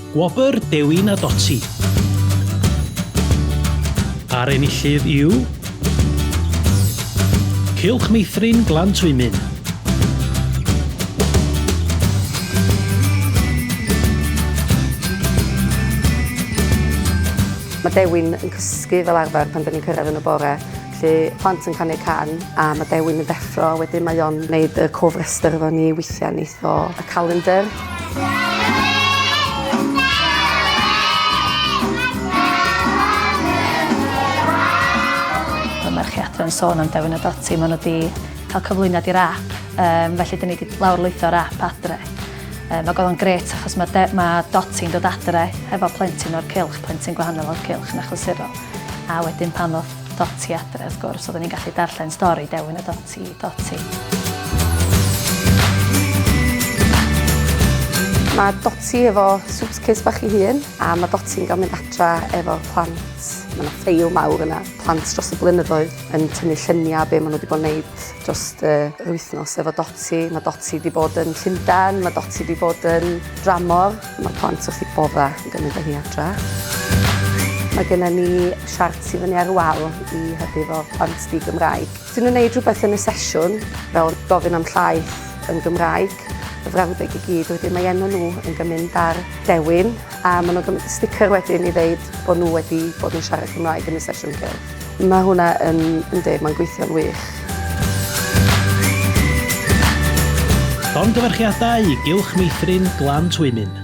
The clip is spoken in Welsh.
Gwobr Dewin a Doti. A'r enillydd yw... Cylch Meithrin Glan Twymyn. Mae Dewin yn cysgu fel arfer pan 'da ni'n cyrraedd yn y bore. Felly plant yn canu can a mae Dewin yn deffro a wedyn mae o'n neud y cofrestr efo ni weithiau neith o y calendar. Mae merched yn sôn am Dewin a Doti, maen nhw wedi cael cyflwyniad i'r app, um, felly dyn ni wedi lawrlwytho'r app adre. Um, ac oedd o'n gret achos mae, de, mae Doti'n dod adre efo plentyn o'r cylch, plentyn gwahanol o'r cylch yn achlysurol. A wedyn pan ddoth Doti adre, wrth gwrs, oedden ni'n gallu darllen stori Dewin a Doti i Doti. Mae Doti efo suitcase bach ei hun a mae Doti'n cael mynd adra efo'r plant. Mae yna ffeil mawr yna, plant dros y blynyddoedd yn tynnu lluniau be maen nhw wedi bod yn neud dros yr wythnos efo Doti. Mae Doti wedi bod yn Llundain, mae Doti wedi bod yn dramor. Mae'r plant wrth eu bodda yn gymryd â hi adra. Mae gennym ni siart i fyny ar y wal i hybu fo plant di-Gymraeg. Dyn nhw'n neud rhywbeth yn y sesiwn, fel gofyn am llaeth yn Gymraeg, y frawddeg i gyd, wedyn mae enw nhw yn gymryd ar dewin, a maen nhw'n gymryd sticker wedyn i ddeud bod nhw wedi bod yn siarad Cymraeg yn y sesiwn cylch. Mae hwnna yn, yndi, mae'n gweithio'n wych. Llongyfarchiadau i Gylch Meithrin Glan Twymyn.